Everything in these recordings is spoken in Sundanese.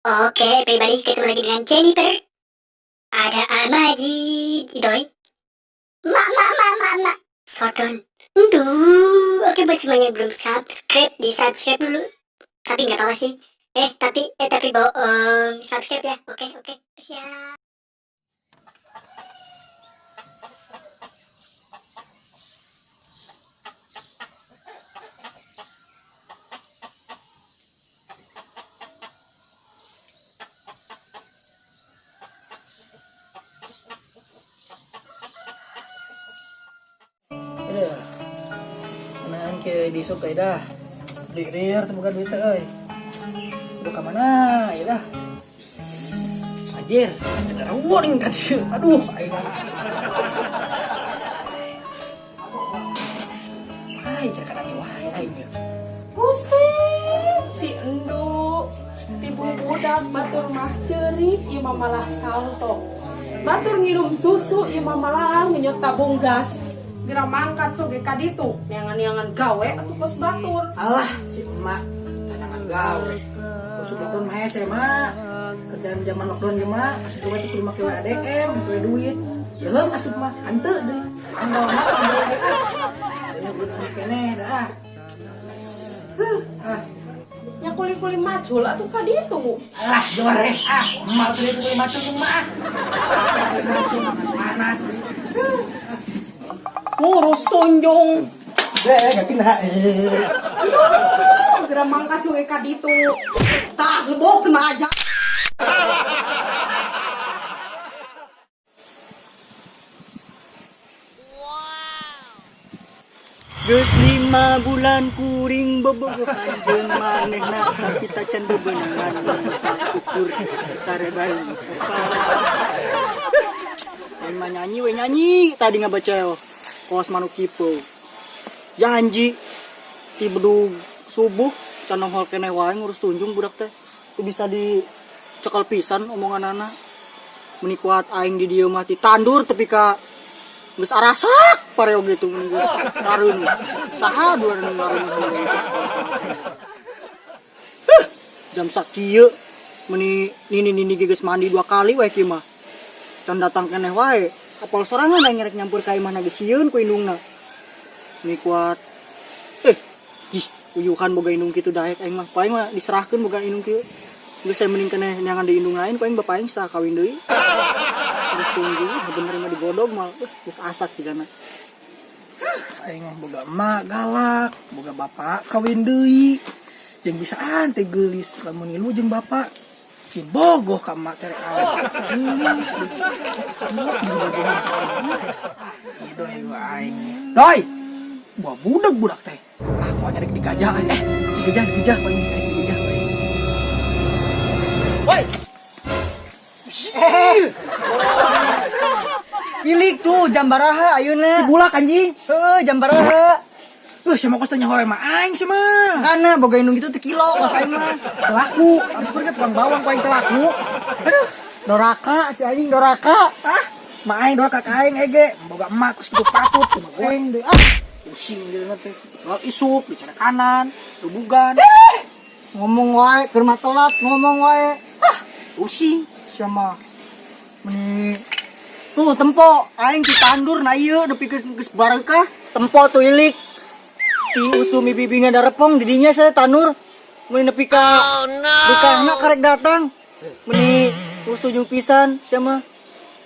Oke, everybody, ketemu lagi dengan Jennifer. Ada Almajid, Idoy. Mak, mak, mak, mak, mak. Soton. Duh. Oke, buat semua yang belum subscribe, di subscribe dulu. Tapi nggak apa-apa sih. Tapi bohong. Subscribe ya. Oke. Siap. Aduh. Manaan ke di sok dah. Lirir teu boga duit teh euy. Aduh ka mana ya dah. Anjir, ada warning ka dieu. Aduh, aing mah. Wae cek kana wae aing ieu. Gusti, si Endu tibu budak batur mah ceurik ieu mah malah salto. Batur nginum susu ieu mah malah ngenyot tabung gas. Geura mangkat soge ka ditu, neangan-neangan gawe atuh kos batur. Alah, si emak tanangan gawe. Terus lockdown mah hese mah. Kerjaan zaman lockdown ge mah asup wae kudu make ADM, make duit. Leuheung asup mah hanteu deui. Andol mah andol ge ah. Dene duit mah keneh dah ah. Huh, ah. Nya kuli-kuli macul atuh ka ditu. Alah, joreh ah. Emak teh kuli macul jeung mah ah. Kuli macul panas-panas deui. Huh, ah. Ngurus tunjung. Deh, gak kena. Aduh, geura mangkat soge ka ditu. Tah, lebok kena aja. Geus 5 bulan kuring bobogohan jeung manehna tapi tacan bebenangan sakukur sarebai. Aing mah nyanyi we nyanyi tadi ngabaceo kos manuk cipo. Janji ti bedug subuh can nongol keneh wae ngurus tunjung budak teh. Teu bisa dicekel pisan omonganana. Meni kuat aing di dieu mah ti tandur tepi ka geus arasak pareo gitu meni geus rareun. Saha dua nu rareun. Huh, jam sakieu meni nini-nini ge geus mandi 2 kali wae kieu mah. Can datang keneh wae. Apal sorangan aing rek nyampur ka imahna geus sieun ku indungna. Meni kuat. Ih, uyuhan boga indung kitu daek aing mah. Ku aing mah diserahkeun boga indung kieu. Geus saya mending keneh neangan di indung lain ku aing bapak aing setelah kawin deui. Terus tunggu, bener mah digodog mal, geus asak jigana. Hah, aing mah boga emak galak, boga bapak kawin deui. Jeung bisaan teh geulis lamun ngilu jeung bapak. Dibogoh ka emak teh rek awet. Geulis deui. Ah, si doi gua aing. Doi. Buah budak budak teh. Ah, kok nyari digajah. Digajah, digajah, kok nyari digajah. Woi. Ilik tuh jam baraha ayeuna. Bulak anjing. Heeh, jam baraha. Siapa kos tanya hoy mah aing sih mah. Karena boga indung gitu teu kilo kos aing mah. Telaku, itu kan tukang bawang ku aing telaku. Aduh, doraka si anjing doraka. Ah, mah aing doraka ka aing ege, boga emak kos kitu patut cuma goeng deui. Ah, pusing gitu teh. Bawa isuk bicara kanan, rubugan. Ngomong wae keur mah telat, ngomong wae. Ah, pusing. Siapa? Meni tuh tempo aing di tandur na ieu nepi geus barekah tempo tuh ilik. Ti usumi bibinga darepong di dinya saya tanur. Meni nepi ka Oh, no. Bekahna karek datang. Meni terus tunjung pisan siapa?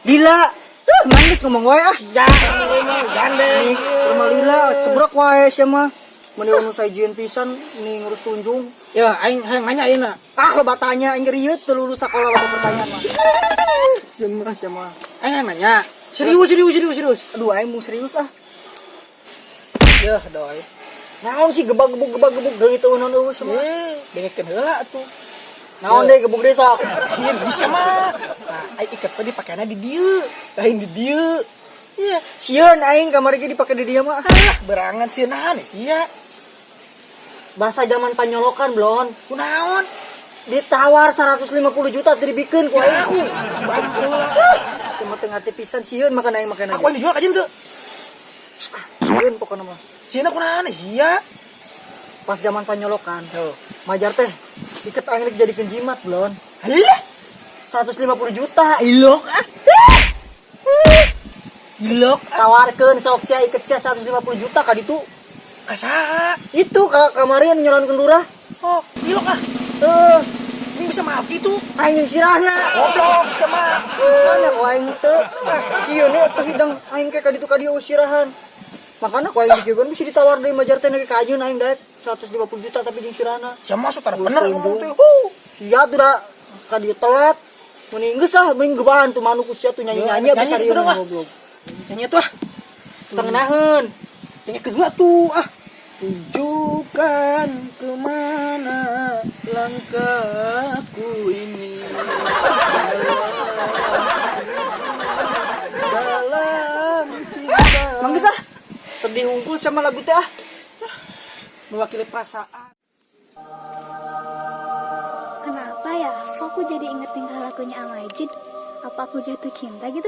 Lila. Tuh nangis ngomong wae ah. Ya, ngomong wae gandeng. Meni rumah Lila cebrok wae siapa? Meni anu sajieun pisan meni ngurus tunjung. Ya, aing hayang nanya ayeuna. Ah, lo batanya aing rieut teu lulus sakola loba pertanyaan mah. Siapa siapa? Aing hayang nanya. Serius, serius, serius, serius. Aduh, aing mau serius ah. Yeuh, doi. Naon sih gebak-gebuk gebak-gebuk deui teu naon eueuh semua. Dengekeun heula atuh. Naon deui gebuk deui sok. Iya, bisa mah. Nah, aing iket teh dipakena di dieu, lain di dieu. Iya, sieun aing kamari ge dipake di dieu mah. Alah, berangan sieun naon sia. Bahasa zaman panyolokan, Blon. Kunaon? Ditawar 150 juta teu dibikeun ku aing. Aku bampu lah. Semua teu ngarti pisan sieun makan aing makan Aku yang dijual ka jeung teu. Ah, sieun pokona mah. Sieun kunaon sia? Pas zaman panyolokan. Tuh. Majar teh iket aing rek jadikeun jimat, Blon. Halah, 150 juta. Ilok ah. Ilok ah. Tawarkeun sok sia iket sia 150 juta ka ditu. Ka saha? Itu ka kamarian nyalonkeun lurah. Oh, ilok ah. Eh, Ini bisa mahal gitu. Aing jeung sirahna. Goblok sama. Mana ku aing teu. Ah, sieun teh hidang aing ke ka ditu ka dieu sirahan. Makanya ku aing dikieun bisa ditawar deui majar teh ka anjeun aing daek 150 juta tapi jeung sirahna. Sama sotara bener ngomong tuh. Sia tuh da ka dieu telat. Mending geus ah, mending gebahan tuh manuk sia tuh nyanyi-nyanyi Ya, bisa nyanyi rieu gitu dong, ah. goblok. Nyanyi tuh ah. Tengenaheun. Nyanyi kedua tuh ah. Tunjukkan kemana langkahku ini dalam cinta. Mang geus ah. Sedih hungkul sama lagu teh ah. Mewakili perasaan. Kenapa ya? Kok aku jadi inget tingkah lakunya Amajid? Apa aku jatuh cinta gitu?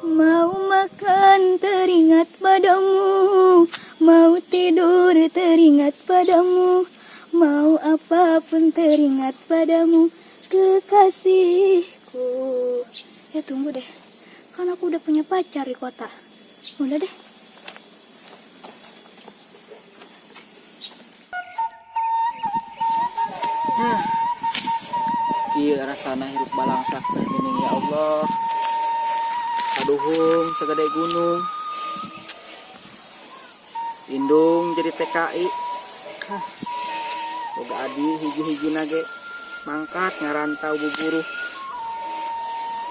Mau makan teringat padamu, mau tidur teringat padamu, mau apapun teringat padamu, kekasihku. Ya tunggu deh, kan aku udah punya pacar di kota. Udah deh. Iya, rasana hirup balangsak teh geuning, ya Allah. Kaduhung segede gunung. Indung jadi TKI. Hah. Boga adi hiji-hiji ge mangkat ngarantau buburuh.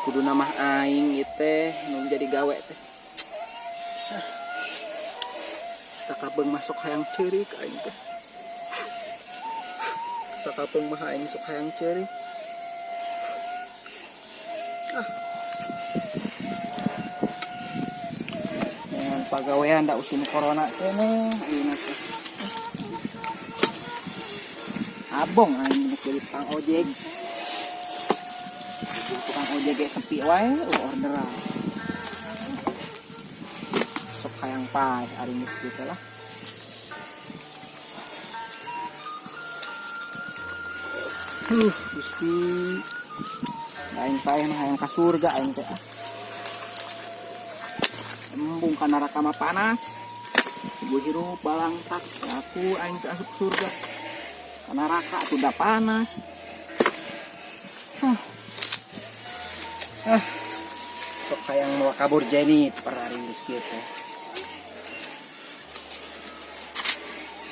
Kudu mah aing ieu teh nu jadi gawe teh. Hah. Sakapeung masuk hayang ceurik aing teh. Sakapeung mah aing sok hayang ceurik. Ah. Dengan pagawean da usim corona keneh ayeuna teh. Abong aing jadi tukang ojek. Tukang ojek ge sepi wae orderan. Sok hayang paeh ari geus kieu lah. Huh, Gusti. Aing paeh mah hayang ka surga aing teh. Embung ka neraka mah panas. Gue hirup balangsak, aku aing teh asup surga. Ka neraka atuh da panas. Huh. Ah. Sok hayang mawa kabur Jennifer ari geus kieu teh.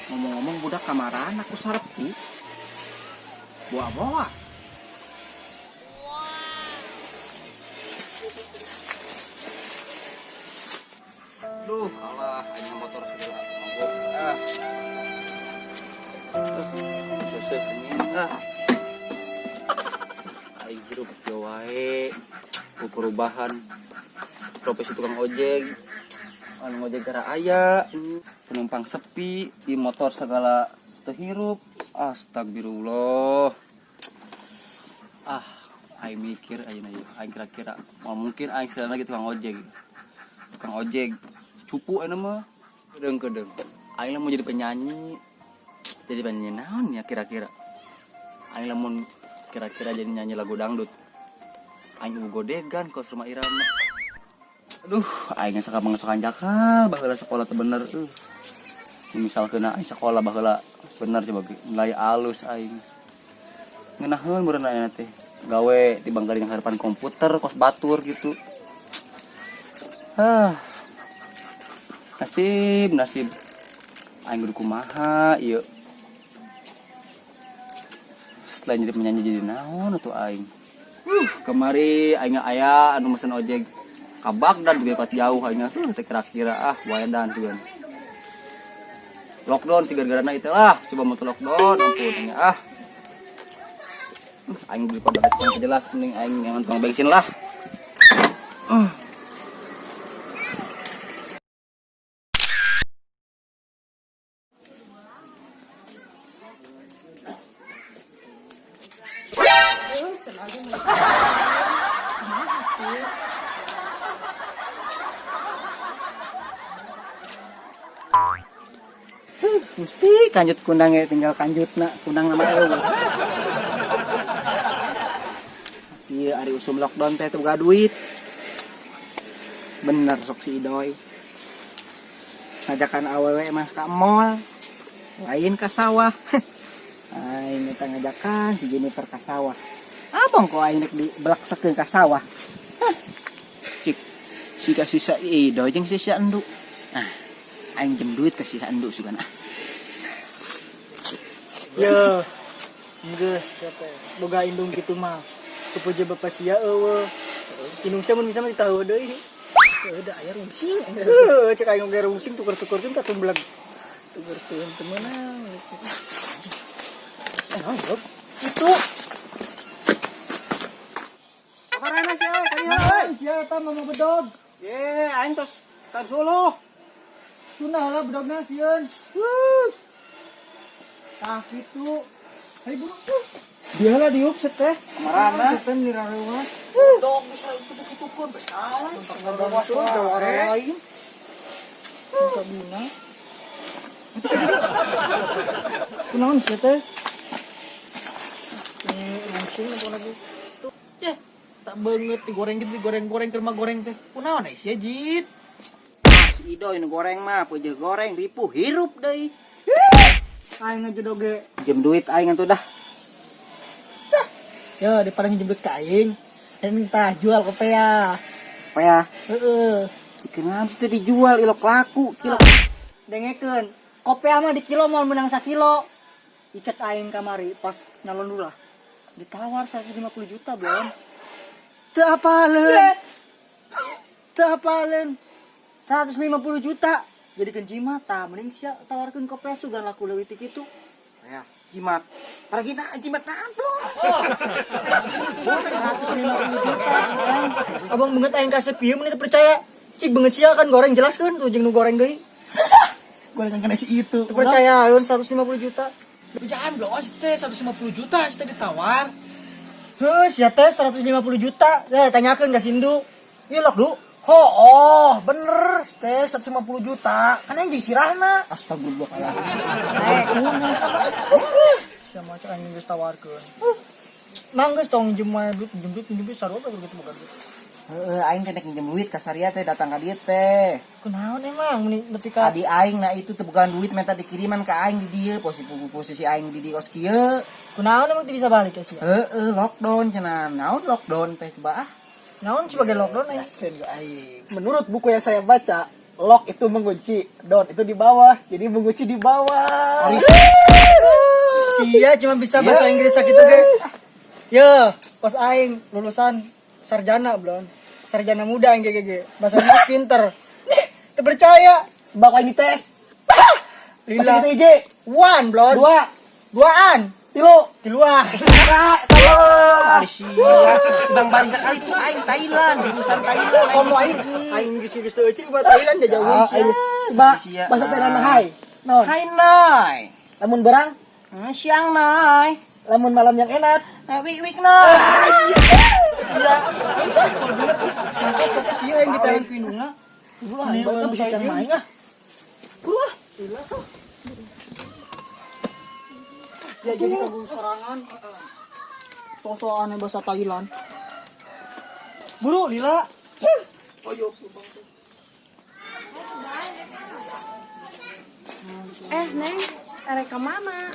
Ngomong-ngomong budak kamaran aku sarepi. Boa-boa. Duh, alah, hanya motor segala mogok. Ah. Selesai anjing. Ah. Aing hirup kieu wae. Ku perubahan profesi tukang ojek. Anu ojek gara aya, penumpang sepi, di motor segala teu hirup. Astagfirullah. Ah, aing mikir ayeuna ieu. Aing kira-kira mau mungkin aing sekali lagi tukang ojek. Tukang ojek cupu ayeuna mah. Kedeng-kedeng. Aing lah mau jadi penyanyi. Jadi penyanyi naon ya kira-kira? Aing lamun kira-kira jadi nyanyi lagu dangdut. Aing ibu godegan kos rumah Irama. Aduh, aing sok sok hanjakal baheula sekolah teu bener. Misal kena aing sekolah baheula bener coba nilai alus aing. Ngeunaheun meureun ayeuna teh. Gawe di bangga di harapan komputer kos batur gitu. Ah. Nasib, nasib. Aing kudu kumaha ieu. Selain jadi penyanyi jadi naon atuh aing. Kemari aing aya anu mesen ojek ka Baghdad juga pas jauh aing teh kira-kira ah waedan tuh. Lockdown sih gara-gara itu lah, coba mau lockdown ampun aing ah. Aing beli pada jelas mending aing yang tukang bensin lah. Kumaha sih? Gusti kanjut kundang ya tinggal kanjutna kundang nama eueuh. Ari usum lockdown teh teu boga duit. Bener sok si Idoy. Ngajakan awewe mah ka mall, lain ka sawah. Aing eta ngajakan si Jennifer ka sawah. Abang kok aing rek dibelaksekeun ka sawah. Hah. Cik, si ka si Idoy jeung si si Endu. Ah, aing jem duit ka si Endu sugan ah. Yo. Geus sia teh. Boga indung kitu mah. Kepuja bapak sia eueuh. Indung sia mun bisa mah ditahu deui. Udah aya rungsing. Heuh, cek aing oge rungsing tuker-tukerkeun ka tumbeleg. Tukerkeun teu meunang. Eh, naon, Bob? Itu Kamarana sia euy, kadieu euy. sia eta mama bedog. Ye, aing tos tan suluh. Tuna lah bedogna sieun. Tah kitu. Hayu buru. Dia lah diuk set teh. Kamarana? Teh meni rareuwas. Bedog bisa itu-kitukeun betal. Tuh jawara lain. Teu guna. Itu sih gede. Kunaon sia teh? Ini rungsing apa lagi? Yeh, tak banget digoreng gitu, digoreng-goreng ke rumah goreng teh. Kunaon sia Jit? Ah, si Idoy nu goreng mah, peujeuh goreng ripuh hirup deui. Aing ngajodoh ge. Jem duit aing atuh dah. Ya, daripada nginjem duit ka aing. Dan minta jual kopea. Apa ya? Heeh. Dikenaon sih teh dijual ilok laku, kilo. Dengekeun. Kopea mah di kilo moal menang sakilo. Iket aing kamari pas nyalon lurah. Ditawar 150 juta, Bon. Teu apaleun. Teu apaleun. 150 juta. Jadi jimat tah mending sia tawarkeun kopea sugan laku leuwih ti kitu. Ya, jimat. Paragina jimat naon, Blon? 150 juta aing. Abang beungeut aing kasep ieu mun teu percaya. Cik beungeut sia kan goreng jelaskeun tuh jeung nu goreng deui. Gorengan kana si itu. Teu percaya aeun 150 juta. Jangan belum teh 150 juta sih teh ditawar. Heuh, sia teh 150 juta. Eh, tanyakeun ka Sindu. Ih, lok du. Oh, oh, bener teh 150 juta. Kan yang jadi sirahna. Astagfirullahaladzim. Eh, sia mah cek aing geus tawarkeun. Mang geus tong nginjem wae duit, nginjem duit, nginjem duit sarua bae gitu boga duit. Heeh, aing teh nginjem duit ka Saria teh datang ka dieu teh. Kunaon emang meni nepi ka Adi aing nah itu teh bukan duit minta dikiriman ka aing di dieu, posisi posisi aing di dieu kos kieu. Kunaon emang teu bisa balik ya sia? Heeh, lockdown cenah. Naon lockdown teh coba ah. Naon sebagai lockdown aing? Jelaskeun ke aing. Menurut buku yang saya baca, lock itu mengunci, down itu di bawah. Jadi mengunci di bawah. Sia cuma bisa bahasa Inggris sakitu ge. Ye, pas aing lulusan sarjana belum. Sarjana muda aing ge. Bahasa Inggris pinter. Teu percaya. Coba kau ini tes. Bahasa Lila. Inggris hiji, One blon. dua, Duaan. tilu. Tiluan. Ari sia. Bang bari sekali tuh aing Thailand, jurusan Thailand. Komo aing. Aing Inggris Inggris teu eueuh buat Thailand jauh Ah, sia. aing. Coba Sia. bahasa Thailand hai. Naon? Hai nay. Lamun berang, Siang nay. lamun malam yang enak. Wik wik nay. Sia. Sia yang kita ku indungna. Buru ah, aing bisa yang main ah. Buru ah. Sia jadi kabur sorangan. Sosok aneh bahasa Thailand. Buru lila. Eh, Neng, erek ka mana?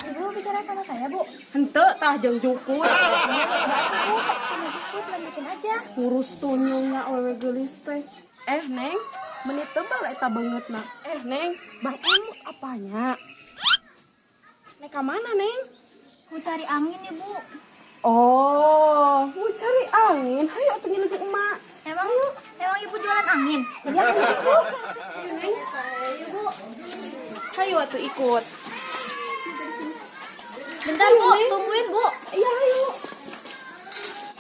Ibu bicara sama saya, Bu. Henteu tah jeung jukut. Bu, sama jukut lanjutin aja. Ngurus tunyungna awewe geulis teh. Eh, Neng, meni tebal eta beungeutna. Eh, Neng, Bang Emut apanya? Nek ka mana, Neng? Mau cari angin ya, Bu. Oh, mau cari angin. Hayu atuh ngilu jeung emak. Emang emang Ibu jualan angin? Ya, ayo ikut. Ayo, Neng. Ayo, Bu. Hayu atuh ikut. Bentar, Bu. Tungguin, Bu. Iya, ayo.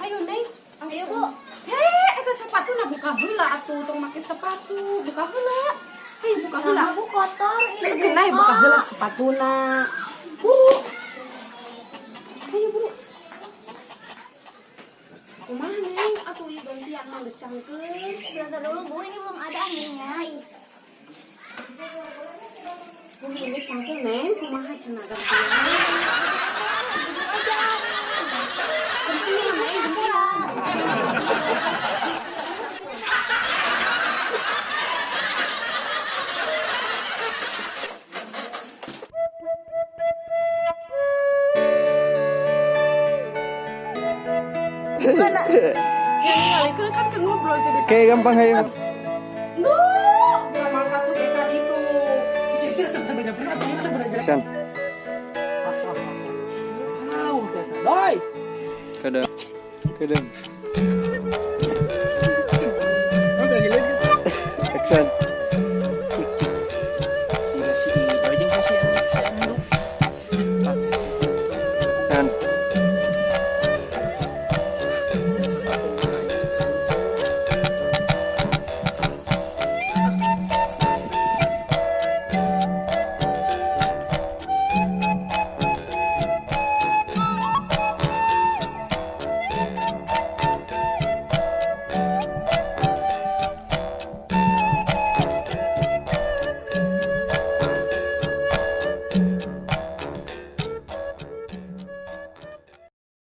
Ayo, Neng. Ayo, Bu. Hei, eta sepatuna buka heula atuh, tong make sepatu, buka heula. Hayu buka heula. Sama, Bu, kotor. Ini Kena buka heula sepatuna. Bu. Ayo, Bro. Kumaha, Neng? Atuh ieu gantian mah geus cangkeun. Bentar dulu, Bu. Ini belum ada anginnya. Ih. Bumi ini cangkeun, Neng. Kumaha cenah gantian? Duduk aja. Mana? Ningali kan keur ngobrol jadi. Oke, gampang ayo. Nu, gak mangkat suka itu. Action. Doi. Kadang. Kadang. Masa gila gitu. Action. Cik cik. Gila si Ido jeung ka si Anu. Action.